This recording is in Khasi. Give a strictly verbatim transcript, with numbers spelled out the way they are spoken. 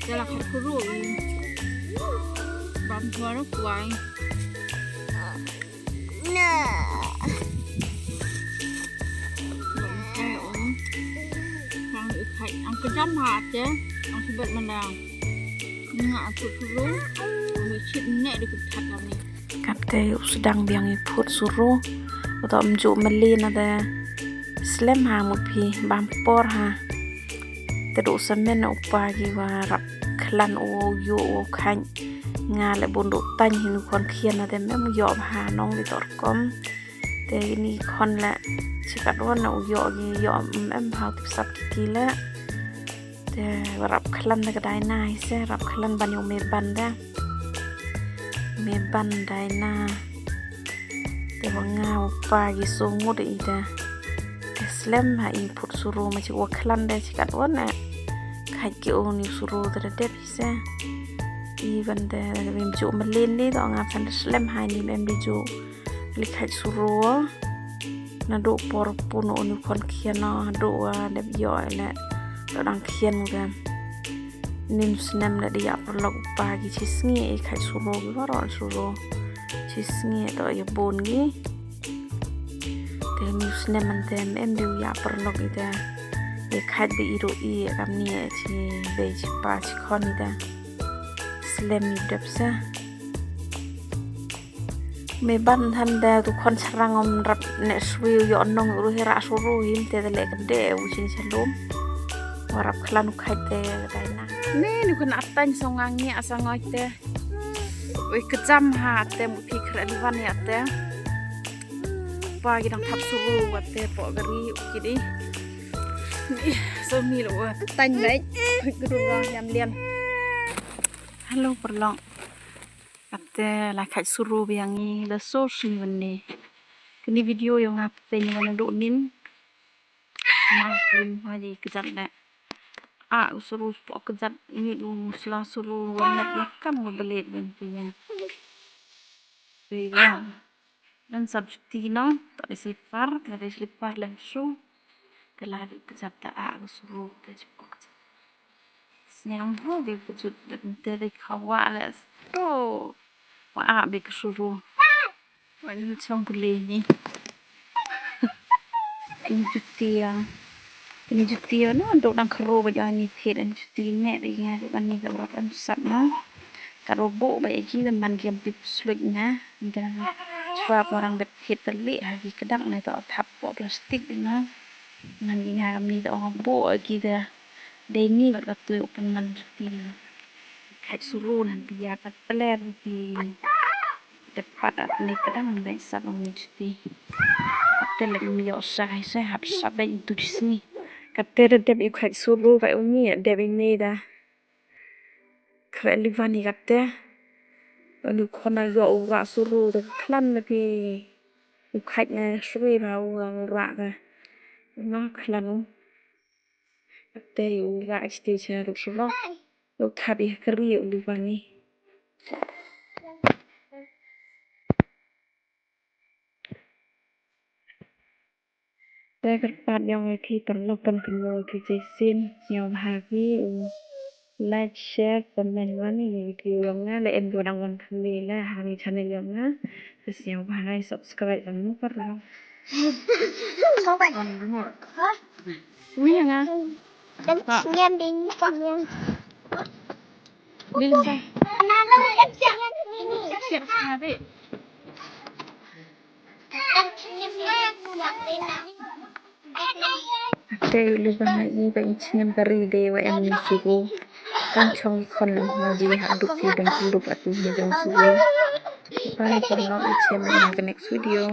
Te la khat kuru i. Bam thua ro kwai. Na. Bam thua ro. Ang i khat ang kejam ha te. Ang sibet mana. Nga aku kuru. Ang i chit ne de kut khat kami. Kat te u sdang biang i phut suru. Uto mju mali na de. Slem ha mut phi bam por ha. Te du samen u pa ki wa rap khlan u yu u khan. Nga le bun du tang hi nu khon khian na te mem yo ha nong di tor kom. Te ni khon le chikat wan na u yo gi yo mem ha u tip sap ki ki le. Te wa rap khlan da ka dai na hi se rap khlan ban yo me ban da. Me ban dai na. Te wa nga u pa gi so ngut i da. Te slem ha i phut suru ma chi wa khlan da chikat wan na. Khat ki u ni suru te da dep hi se. I ban da mem ju malen ni to nga phan da slem ha ni mem di ju. Li khat suru. Na du por pun u ni khon khian na du wa dep yo le. To dang khian u da. Nin snem le di ya perlok pa gi chi sngi i khat suru gi wa ro suru. Chi sngi to ya bun gi. Te ni snem man te em di ya perlok i te. Ya khat bi i ru i kam ni chi be chi pa chi khon i te. Slem i dep sa. Me ban than da tu khon charang om rap ne swi yo nong ru hira suru him te de le kede u chin chalum. Wa rap khlan u khat te dai na. Ne nu khon atang song ngang ni asang oi te. Oi kejam ha te mu phi kre liwan ya te. Pa ki dang thap suru wa te po gari u ki di. Ni so mi lo wa tang dai. Oi guru wa yam liam. Hello perlok. Ate la khat suru biang i da so sni wan ni. Kini video yo nga pte ni wan du nin. Ma kin ha di kejat le. A u suru po kejat ni u sla suru wan na ya kam wa belet wan pi ya. Pi ya. Dan sab juti no, ta di slipar, ta di slipar le su. Te la di kejat ta a u suru te ju po kejat. Sniang ho bi kejut te di khawa le. To. Wa a bi kesuru. Wa ni chong kuli ni. Ini juti ya. Ini juti ya no dok dang keru ba jani thit ini juti ne ri nga dok ani ka wa kan sat no. Ka robo ba ya ki man ki am tip sluit na. Ga chwa ko rang dep thit tali ha ki kedak ne to thap po plastik na. Ngan i nga mi to bo ki da. Dei ni bad ka tui u pynman juti. Khat suru nan pia ka tler juti. Dep pat at ni kadang dei sat ong ni juti. Tel ni yo sai sai hap sat dei tu sini. Ka te dep i khat suru ka u ni dep i ni da. Khat livan i ka te. Anu khona yo u wa suru da khlan na pi. U khat na suru ba u wa ka. Nga khlan u. Te u ga iste cha ruk surok. U thap i kri u liwan ni. Te kyrpad yong ki parlok pan kynmo ki jaisin. Yong ha ki u like, share, comment wan ni video yong nga le en go dang wan kynmo le ha ni channel yong nga. Te sñiaw bha ngai subscribe wan ni parlok. Wi nga. Ngan ding ngan. Lin sa. Siap sa be. Te lu ba ngai ba in chnem kari de wa em ni sugo. Kan chong kon ma ji ha duk ki dong ki duk atu ni dong sugo. Bye for now, it's him in the next video.